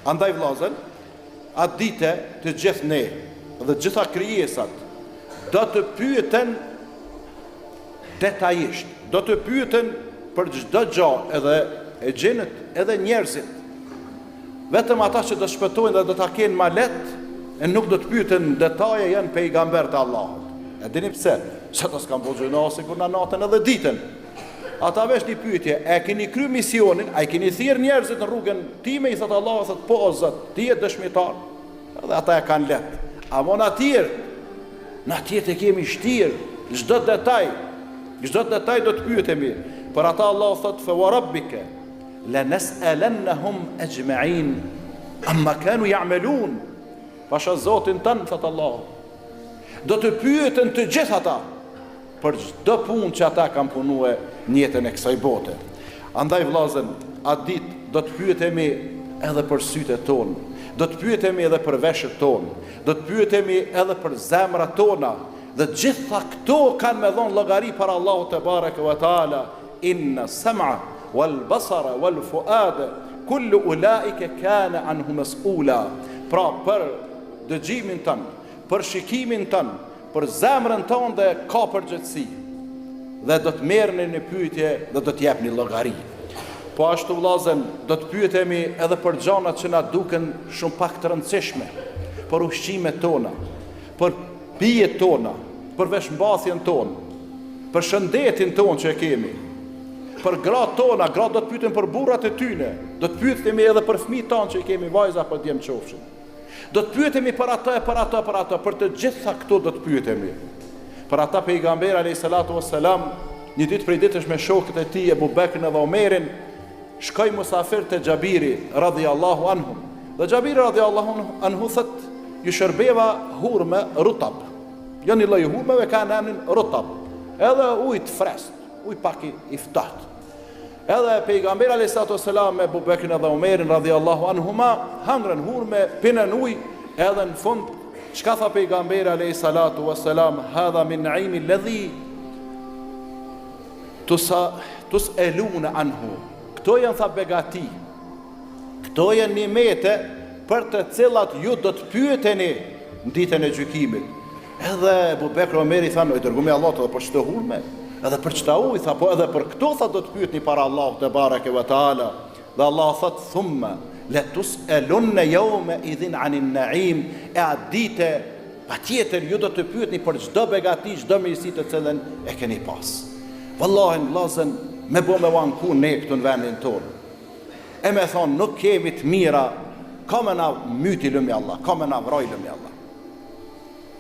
Andaj vllazën, atë dite të gjithë ne dhe të gjitha krijesat do të pyeten detajisht, do të pyeten për çdo gja edhe e xhinët edhe njerëzit. Vetëm ata që do të shpëtojnë dhe do ta kenë ma lehtë e nuk do të pyeten në detaje janë pejgamberët e Allahut. E dini pse? Se ata s'kanë bo gjynah sikur na natën edhe ditën. Ata veç një pyetje, e keni kry misionin, a i keni thirrë njerëzit në rrugën time, i thotë Allahu, thotë po o Zot, ti je dëshmitar. Edhe ata e kanë lehtë. Amo na tjerët, na tjerët e kemi shtirë, çdo detaj, çdo detaj do të pyetemi. Për ata Allahu thotë fe wa rabbike lenes'elennehum exhmein amma kanu ja'melun. Pasha Zotin tënd, thotë Allahu. Do të pyeten të gjithë ata. për çdo punë që ata kanë punue në jetën e kësaj bote. Andaj vëllazën, atë ditë do të pyetemi edhe për sytë tonë, do të pyetemi edhe për veshët tonë, do të pyetemi edhe për zemrat tona, dhe të gjitha këto kanë me dhonë llogari para Allahut tebareke ve teala, inna sam'a wal basara wal fuada kullu ulaike kana anhu mas'ula. Pra për dëgjimin tënd, për shikimin tënd, Për zemrën tënde ka përgjegjësi dhe do të merrni në pyetje dhe do të jepni llogari. Po ashtu vëllazën, do të pyetemi edhe për gjanat që na duken shumë pak të rëndësishme, për ushqimet tona, për pijet tona, për veshmbathjen tonë, për shëndetin tonë që e kemi, për gratë tona, gratë do të pyeten për burrat e tyne, do të pyetemi edhe për fëmijët tanë që i kemi vajza apo djem qofshin. Do të pyetemi për atë e për atë e për atë, për të gjitha këto do të pyetemi. Për ata pejgamberi alayhi salatu wassalam, një ditë prej ditësh me shokët e tij Ebu Bekrin edhe Omerin, shkoi musafir te Xhabiri radhiyallahu anhu. Dhe Xhabiri radhiyallahu anhu thot, ju shërbeva hurme rutab. Janë një lloj hurmeve kanë emrin rutab. Edhe ujë të freskët, ujë pak i ftohtë. Edhe pejgamberi alayhi salatu wasalam me Ebu Bekrin edhe Omerin radhiyallahu anhuma hangrën hurme, pinën ujë, edhe në fund çka tha pejgamberi alayhi salatu wasalam hadha min naimi alladhi tusa tuseluna anhu. Këto janë tha begati. Këto janë nimete për të cilat ju do të pyeteni në ditën e gjykimit. Edhe Ebu Bekr Omeri thanë, o i dërgumi i Allahut edhe për qëto hurme, edhe për qëta ujë, tha, po edhe për këto tha do të pyetni para Allahut tebareke ve teala. Dhe Allah thot, thumme, le tus'elunne jeume idhin anin naim, e atë dite, patjetër ju do të pyetni për çdo begati, çdo mirësi të cilën e keni pas. Vallahi vllazën, me bo me u anku ne këtu në vendin tonë. E me thonë, nuk kemi të mira, ka me na myti lumi Allah, ka me na vra i lumi Allah.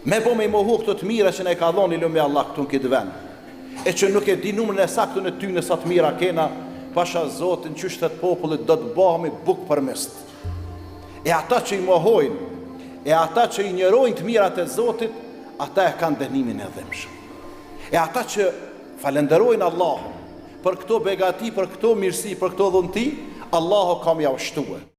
Me bo me i mohu këto të mira që na i ka dhonë i lumi Allah këtu në këtë vend, e që nuk e di numrin e saktë të tyne sa të mira kena, pasha Zotin qysh thot populli do të bohemi bukë për mist. E ata që i mohojnë, e ata që i injorojnë të mirat e Zotit, ata e kanë dënimin e dhimbshëm. E ata që falënderojnë Allahun për këto begati, për këto mirësi, për këto dhunti, Allahu ka me jau shtue.